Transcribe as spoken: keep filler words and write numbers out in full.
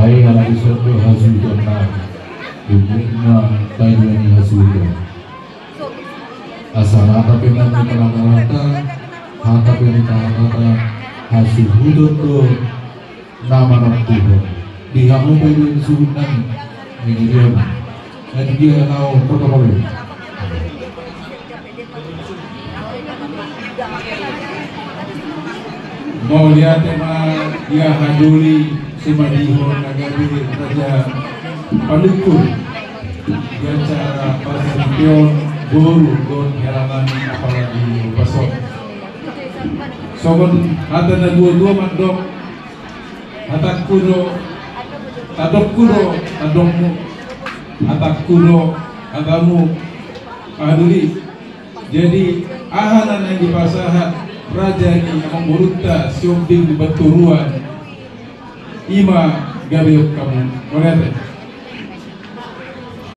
Ai ala dison do hasuhuton nami, umumna bagian ni hasuhuton. Asa hata pe nami marhata-hata, hata pe nami marhata-hata, hasuhuton do na manontuhon. Di hamu pe di suhut nami, ini dia. Jadi dia nau protokol. Mauliate ma ia hadoli sumadihon na gabe raja panukur di acara pasaripeon boru dohot hela nami apala di upas on. Songon hata na dua-dua mandok, hatangku do tandokku do tandokmu, hatangku do hatamu, aha doli. Jadi aha na naeng dipasahat raja ni amangborunta Sihombing di Bantoruan, ima gabeon hamu. Mauliate.